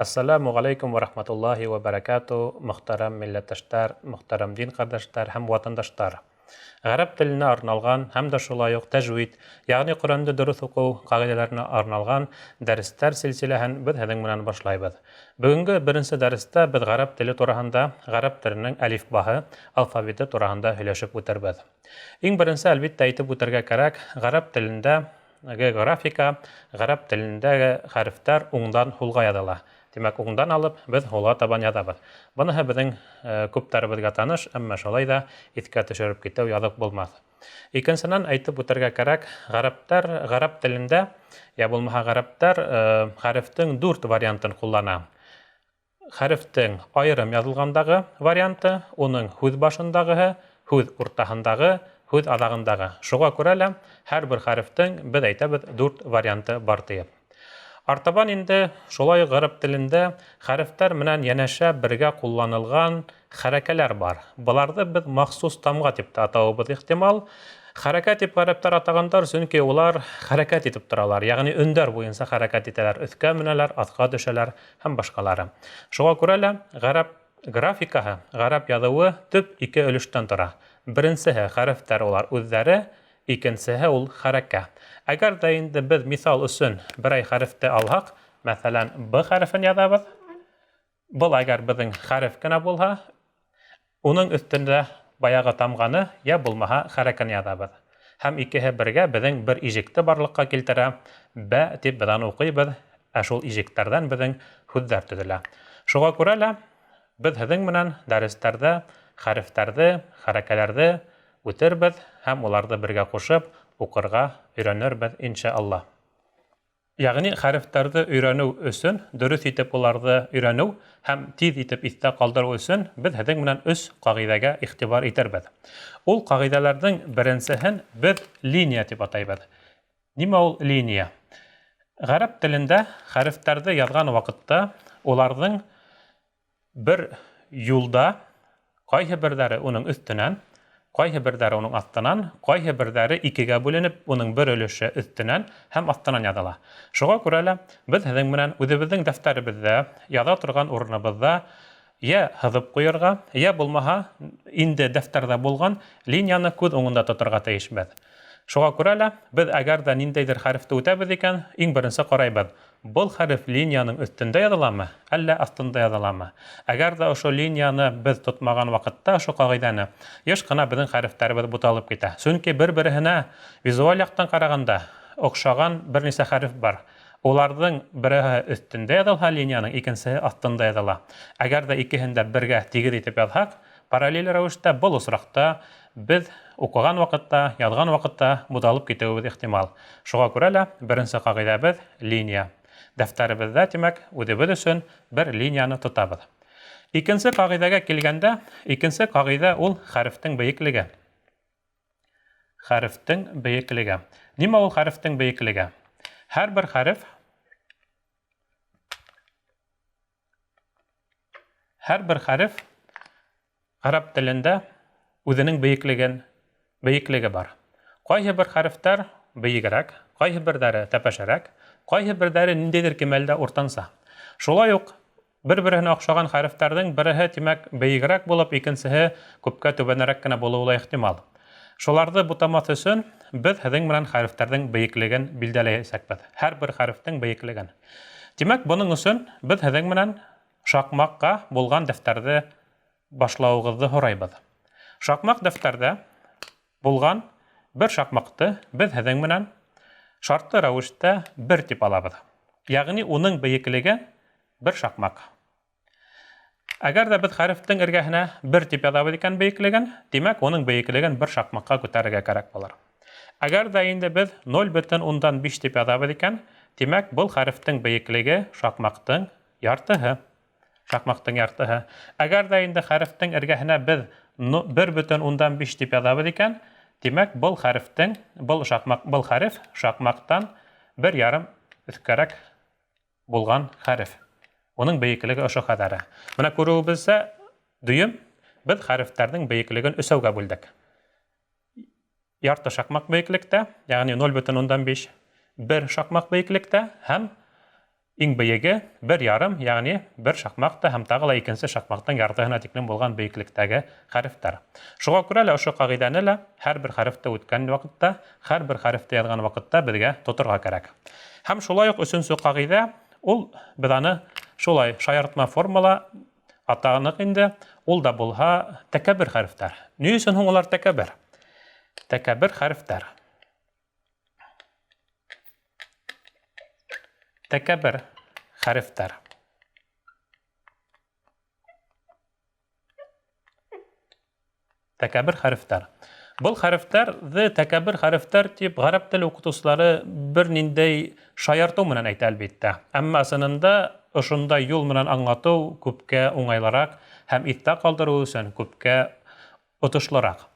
Ассаламу галәйкүм вә рахматуллаһи вә бәрәкәтү, мөхтәрәм милләттәштәр, мөхтәрәм дин кардәштәр һәм ватандаштар. Гарәп теленә арналган һәм дә шулай ук тәҗвид, ягъни Коръәнне дөрес уку кагыйдәләренә арналган дәресләр силсиләһен без һезнең белән башлайбыз. Бүгенге беренче дәрестә без гарәп теле тураһында, гарәп теленең әлифбаһы, алфавиты тураһында һөйләшеп үтербез. Иң беренче, әлбиттә, әйтеп үтәргә кәрәк, гарәп телендә Ге графика, гарәп телендәге хәрефтәр уңдан һулга языла. Димәк, уңдан алып, без һулга табан язабыз. Буныһы безнең күптәребезгә таныш, әмма шулай да искә төшереп китү язык булмас. Икенченнән, әйтеп үтәргә кәрәк, гарәптәр гарәп телендә, я булмаһа гарәптәр хәрефтең дүрт вариантын куллана. Хәрефтең аерым язылгандагы варианты, уның һүз башындагыһы, һүз уртаһындагы, һүз азагындагы. Шуга күрә лә һәрбер хәрефтең, без әйтәбез, дүрт варианты бар диеп. Артабан инде шулай ук гарәп телендә хәрефтәр менән янәшә бергә кулланылган хәрәкәләр бар. Боларны без махсус тамга дип тә атавыбыз ихтимал. Хәрәкә дип гарәпләр атагандар, чөнки улар хәрәкәт итеп торалар, ягъни өндәр буенча хәрәкәт итәләр, өскә менәләр, аска төшәләр, һәм башкалары. Шуңа күрә лә гарәп графикаһы, гарәп язуы төп ике өлештән тора. Беренчеһе, хәрефтәр улар үзләре, икенчеһе ул хәрәкә. Әгәр дә инде без мисал өчен берәй хәрефте алһак, мәсәлән, Б хәрефен язабыз. Был әгәр безнең хәреф кенә булһа, Уның өстендә баягы тамганы, я булмаһа хәрәкәне язабыз. Һәм икеһе бергә безнең бер иҗекте барлыкка килтерә, бә дип без аны укыйбыз, ә шул иҗекләрдән безнең һүзләр төзелә. Шуга күрә лә без һезнең менән дәресләрдә хәрефләрде, хәрәкәләрде үтербез һәм уларды бергә кушып укырга өйрәнербез, иншә Алла. Ягъни хәрефләрне өйрәнү өчен, дөрес итеп уларны өйрәнү һәм тиз итеп истә калдыру өчен без һезнең белән өч кагыйдәгә игътибар итербез. Ул кагыйдәләрнең беренчеһен без линия дип атайбыз. Нимә ул линия? Гарәп телендә хәрефләрне язган вакытта уларның Бер юлда кайһы бердәре уның өстенән, кайһы бердәре уның астынан, кайһы бердәре икегә бүленеп, уның бер өлеше өстенән һәм астынан языла. Шуңа күрә лә без һезнең белән үзебезнең дәфтәребездә, яза торган урыныбызда йә һызып куерга, йә булмаһа, инде дәфтәрдә булган линияне күз уңында тотырга тиешбез. Шуңа күрә лә без әгәр дә ниндәйдер хәрефте үтәбез икән, иң беренче карайбыз, Был хәреф линиянең өстендә языламы, әллә астында языламы? Әгәр дә ошо линияне без тотмаган вакытта ошо кагыйдәне, еш кына безнең хәрефтәребез буталып китә. Чөнки бер-береһенә визуаль яктан караганда охшаган берничә хәреф бар. Уларның береһе өстендә язылһа линиянең, икенчеһе астында языла. Әгәр дә икеһен дә бергә тигез итеп язһак, параллель рәвештә, был очракта без укыган вакытта, язган вакытта буталып китүебез ихтимал. Шуңа күрә лә беренче кагыйдәбез, линия. Дәфтәребездә, димәк, үзебез өчен бер линияне тотабыз. Икенче кагыйдәгә килгәндә, икенче кагыйдә ул хәрефтең бөеклеге. Хәрефтең бөеклеге. Нимә ул хәрефтең бөеклеге? Һәрбер хәреф Һәрбер хәреф гарәп телендә үзенең бөеклеген, бөеклеге бар. Кайһы бер хәрефтәр бөегрәк, кайһы бердәре тәпәшәрәк, кайһы бердәре ниндидер кимәлдә уртанса. Шулай ук бер-беренә охшаган хәрефтәрнең береһе, димәк, бөегрәк булып, икенчеһе күпкә түбәнрәк кенә булуы да ихтимал. Шуларны бутамас өчен без һезнең белән хәрефтәрнең бөеклеген билдәләячәкбез. Һәрбер хәрефнең бөеклеген. Димәк, моның өчен без һезнең белән шакмакка булган дәфтәрне башлавыгызны һорайбыз. Шакмак дәфтәрдә булган бер шакмакты без һезнең белән шартлы рәвештә бер дип алабыз. Ягъни уның бөеклеге бер шакмак. Әгәр дә без хәрефтең эргәһенә бер дип язабыз икән бөеклеген, димәк, уның бөеклеген бер шакмакка күтәрергә кәрәк булыр. Әгәр дә инде без 0,5 дип язабыз икән, димәк, был хәрефтең бөеклеге шакмактың яртыһы. Шакмактың яртыһы. Әгәр дә инде хәрефтең эргәһенә без 1,5 дип язабыз икән, димәк, был хәрефтең, был шакмак, был хәреф шакмактан бер ярым өскәрәк булган хәреф. Уның бөеклеге ошо кадәре. Менә күрүебезчә, дөем без хәрефләрнең бөеклеген өсәүгә бүлдек. Ярты шакмак бөеклектә, ягъни 0,5, бер шакмак бөеклектә һәм Иң бейеге бер ярым, ягъни бер шакмак та һәм тагы ла икенче шакмактың яртыһына тиклем булган бөеклектәге хәрефтәр. Шуңа күрә лә ошо кагыйдәне лә һәрбер хәрефтә үткән вакытта, һәрбер хәрефтә язган вакытта безгә тотырга кәрәк. Һәм шулай ук өченче кагыйдә, ул без аны шулай шаяртма формала атанык инде, ул да булһа тәкәббер хәрефтәр. Ни өчен һуң алар тәкәббер? Тәкәббер хәрефтәр. Тәкәббер хәрефтәр. Тәкәббер хәрефтәр. Был хәрефтәрҙе тәкәббер хәрефтәр дип гарәп теле укытыусылары бер ниндәй шаяртыу менән әйтә, әлбиттә. Әмма ысынында ошондай юл менән аңлатыу күпкә уңайлырак һәм иҫтә ҡалдырыу өсөн күпкә отышлырак.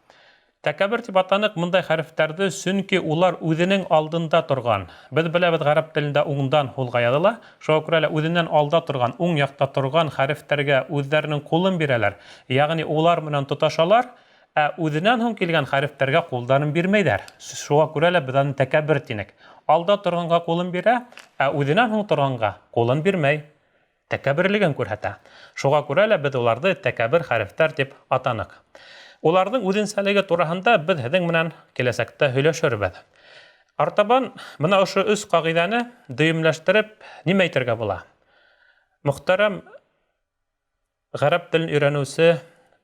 Тәкәббер дип атанык мондай хәрефтәрде, чөнки улар үзенең алдында торган. Без беләбез, гарәп телендә уңдан һулга языла. Шуңа күрә лә үзеннән алда торган, уң якта торган хәрефтәргә үзләренең кулын бирәләр. Ягъни улар менән тоташалар, ә үзеннән һуң килгән хәрефтәргә кулдарын бирмәйләр. Шуңа күрә лә без аны тәкәббер тинек. Алда торганга кулын бирә, ә үзеннән һуң торганга кулын бирмәй. Тәкәбберлеген күрһәтә. Шуга күрә лә без уларды тәкәббер хәрефтәр дип атанык. Уларның үзенчәлеге тураһында без һеҙҙең менән киләсәктә һөйләшербеҙ. Артабан бына ошо өс ҡағиҙәне дөйөмләштереп нимә әйтергә була? Мөхтәрәм гарәп телен өйрәнүсе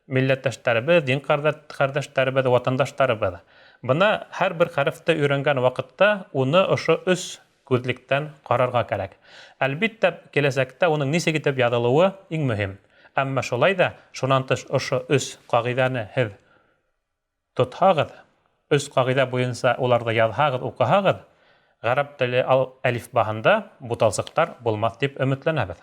милләттәштәребеҙ, дин ҡәрҙәштәребеҙ, ватандаштарыбыҙ. Бына һәр бер хәрефте өйрәнгән ваҡытта уны ошо өс күҙлектән ҡарарға кәрәк. Әлбиттә, киләсәктә уның нисек итеп яҙылыуы иң мөһим. Әммә шулай ҙа, шунан тыш ошо өс ҡағиҙәне һеҙ тотһағыҙ, өс ҡағиҙә буйынса уларҙы яҙһағыҙ, уҡыһағыҙ, ғәрәп теле әлифбаһында буталсыҡтар булмаҫ тип өмөтләнәбеҙ.